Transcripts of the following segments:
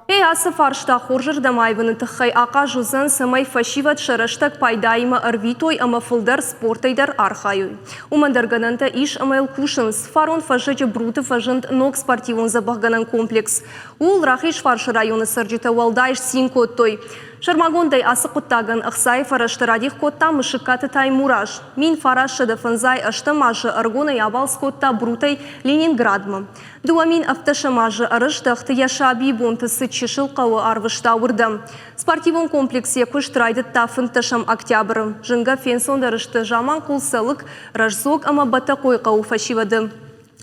Эй, ацы фарста хорзырдӕм аивыны тыххӕй ахъаз уыдзӕн, цӕмӕй фӕсивӕд сӕ рӕстӕг пайдаимӕ ӕрвитой ӕмӕ фылдӕр спортӕй дӕр архайой. Уымӕн дӕр гӕнӕнтӕ ис ӕмӕ йыл кусынц. Фарон фӕззӕджы Бруты фӕзынд ног спортивон дзӕбӕхгӕнӕн комплекс. Ууыл Рахизфарсы районы цӕрджытӕ уӕлдай сцин кодтой. Сӕрмагондӕй ацы хъуыддагӕн ӕхцайы фӕрӕзтӕ радих кодта Мысыккаты Таймураз. 1958 азы ӕрыгонӕй абалц кодта Брутӕй Ленинградмӕ. 2017 азы ӕрыздӕхт, йӕ сабийы бонты цы чысыл хъӕуы арвыста, уырдӕм. Спортивон комплекс йӕ куыст райдыдта 15 октябры. Зынгӕ фенцондӕр сты Заманхъул, Цӕлыкк, Раздзог ӕмӕ Бӕтӕхъойы хъӕуы фӕсивӕды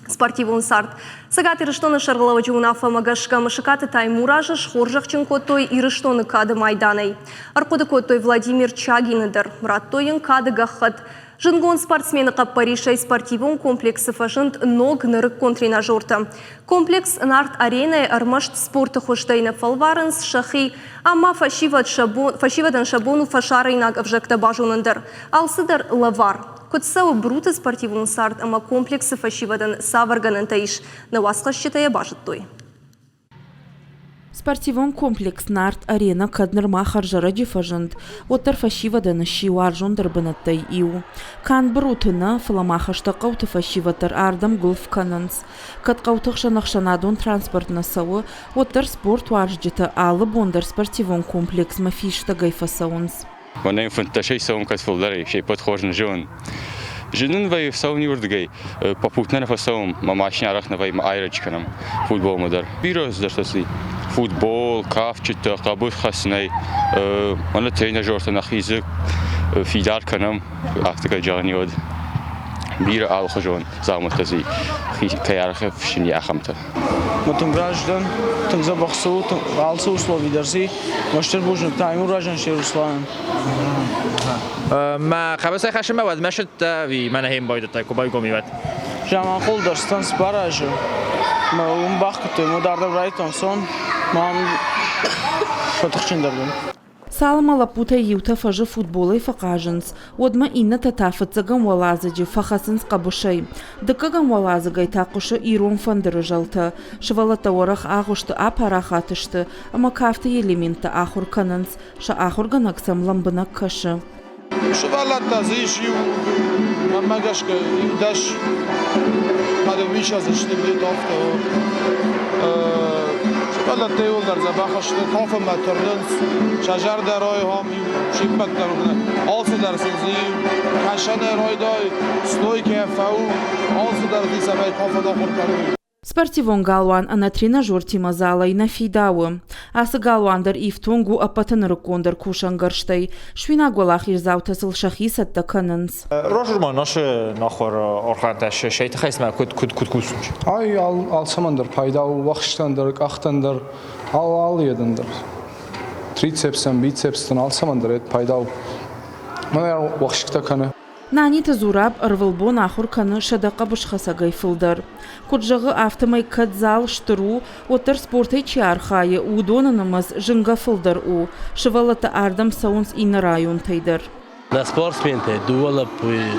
спортивон цард. Цӕгат Ирыстоны сӕргълӕууӕджы уынаффӕмӕ гӕсгӕ Мысыкаты Таймуразы схорзӕхджын кодтой Ирыстоны кады майданӕй. Ӕрхъуыды кодтой Владимир Чагины дӕр, радтой йын кады гӕххӕтт. Зындгонд спортсмены хъӕппӕрисӕй спортивон комплексы фӕзынд ног нырыккон тренажертӕ. Комплекс Нарт-аренӕйы ӕрмӕст спорты хуызтӕй нӕ фӕлварынц сӕхи, ам ма фӕсивӕд сӕ бон, фӕсивӕдӕн сӕ бон у фӕсарӕйнаг ӕвзӕгтӕ базонын дӕр. Алцыдӕр лӕвар. Куыд цӕуы Бруты спортивон цард ӕмӕ комплексы фӕсивӕдӕн цавӕр гӕнӕнтӕ ис, нӕ уацхӕсджытӕ йӕ базыдтой. Спортивон комплекс Нарт-Арена кӕд нырма хӕрзӕрӕджы фӕзынд, уӕддӕр фӕсивӕдӕн сси уарзондӕр бынӕттӕй иу. Канд Бруты нӕ, фӕлӕ ма хӕстӕг хъӕуты фӕсивӕд дӕр ардӕм гуылф кӕнынц. Кӕд хъӕуты хсӕн ӕхсӕнадон транспорт нӕ цӕуы, уӕддӕр спортуарзджытӕ алы бон дӕр спортивон комплексмӕ фистӕгӕй фӕцӕуынц. Мӕнӕн фынддӕсӕй цӕуын кӕд фылдӕрӕй, се ппӕт хорз нӕ зонын. Зын нын вӕййы цӕуын иуырдыгӕй, попутно нӕ фӕцӕуӕм, мӕ машинӕ арӕх нӕ вӕййы, мӕ айрӕджы кӕнӕм футболмӕ дӕр. Бирӕ цыдӕртӕ ци. Футбол, кафджытӕ, хъӕбысхӕцынӕй, мӕнӕ тренажертӕ нӕхи дзы фидар кӕнӕм, афтӕ кӕй зӕгъӕн уӕд. Бирӕ алыхуызон дзаумӕттӕ дзы кӕй арӕх фыссын, ахӕмтӕ. Ма тынг разы дӕн, тынг дзӕбӕх цы у, алцы услови дӕр си. Ма стыр бузныг Таймуразӕн се Русланӕн. Мӕ хъӕбысӕй хӕссынмӕ уӕдмӕ сыдтӕ ӕви мӕнӕ хем байдыдтай, куы байгом и уӕд? Заманхъул дӕр стӕн сбаразы. Мӕ уым бахгӕдтой, мо дардӕр райдтон сон, ма ам фӕтыхджындӕр дӕн. Цалынмӕ лӕппутӕй иутӕ фӕзы футболӕй фӕхъазынц, уӕдмӕ иннӕтӕ та фыццӕгӕм уӕладзыджы фӕхӕцынц хъӕбысӕй. Дыккӕгӕм уӕладзыгӕй та хъуысы ирон фӕндыры зӕлтӕ. Сывӕллӕттӕ уӕрӕх агъуысты апарахат сты ӕмӕ кафты элементтӕ ахуыр кӕнынц, сӕ ахуыргӕнӕг сӕм лӕмбынӕг кӕсы. Сывӕллӕттӕ дзы ис иу, мӕнмӕ гӕсгӕ, иу дӕс ӕдӕуиссӕдз сты где-то афтӕ. Сывӕллӕттӕ иууылдӕр дзӕбӕх сты, кафынмӕ тырнынц, сӕ зӕрдӕ райгом, се ппӕт дӕр алцыдӕр сын дзы иу кӕсӕнӕй райдай, стойкӕ фӕу, алцыдӕр дзы цӕмӕй кафын ахуыр кӕной. Спортивон галуан ӕнӕ тренажертимӕ залӕй нӕ фидауы. Ацы галуан дӕр ифтонг у ӕппӕты нырыккондӕр кусӕнгӕрзтӕй. Суинаг уӕлахиздзаутӕ сыл сӕхи цӕттӕ кӕнынц. Рожер нашы нахуыр архайдта сӕ тыххӕй цымӕ куыд куыд куыд кусут? Ай алцӕмӕн дӕр пайда у, уӕхстӕн дӕр, къӕхтӕн дӕр, алы едӕн дӕр. Трицепсӕн, бицепстӕн алцӕмӕн дӕр пайда у. Мӕнӕ уӕхсгтӕ кӕны. Наниты Зураб ӕрвылбон ахуыр кӕны 100 хъӕбысхӕцӕгӕй фылдӕр. Куыд зӕгъы, афтӕмӕй кӕд зал стыр у, уӕддӕр спортӕй чи архайы, уыдоны нымӕц зынгӕ фылдӕр у. Сывӕллӕттӕ ардӕм цӕуынц иннӕ районтӕй дӕр. Нӕ спортсментӕй дыууӕ лӕппуйы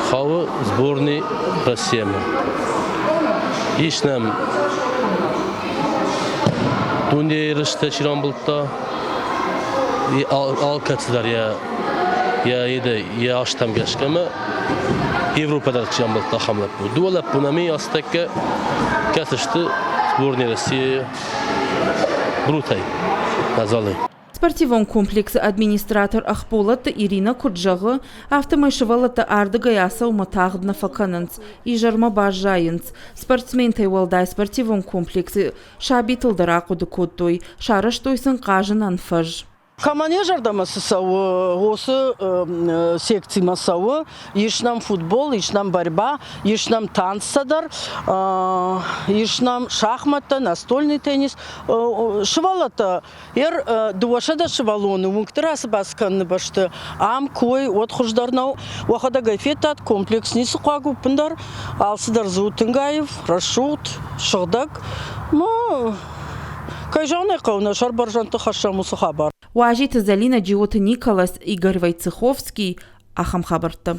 хауы сборный Россиямӕ. Ис нӕм дунейы ерыстӕ чи рамбылдта, алкӕцыдӕр йӕ йӕ еде йӕ азтӕм гӕсгӕ ӕмӕ Европӕ дӕр чи амбылдта, ахӕм лӕппу. Дыууӕ лӕппу нӕм и ацтӕккӕ кӕцы сты сборной России Брутӕй назвали. Спортивон комплексы администратор Ӕхболатты Иринӕ куыд зӕгъы, афтӕмӕй сывӕллӕттӕ ардыгӕй ацӕуынмӕ тагъд нӕ фӕкӕнынц, изӕрмӕ баззайынц. Спортсментӕй уӕлдай спортивон комплексы сабитыл дӕр ахъуыды кодтой, сарӕзтой сын хъазынӕн фӕз. Кӕмӕн йӕ зӕрдӕмӕ цы цӕуы, уыцы секцимӕ цӕуы. Ис нӕм футбол, ис нӕм борьба, ис нӕм танцтӕ дӕр, ис нӕм шахмӕттӕ, настольный теннис. Сывӕллӕттӕ ер 200 сывӕллоны уынгты рацыбац кӕныны бӕсты ам кой уӕд хуыздӕр нӕу. Уӕхӕдӕг ӕй федтат, комплекс ницы хъуаг у ӕппындӕр. Алцыдӕр дзы у тынг аив, рӕсугъд, сыгъдӕг. Кӕй зӕгъын ӕй хъӕуы, нӕ сӕр бӕрзӕндты хӕссӕм уыцы хабар. Уазиты Зӕлинӕ, Джиоты Николас, Игорь Войцеховский. Ахӕм хабӕрттӕ.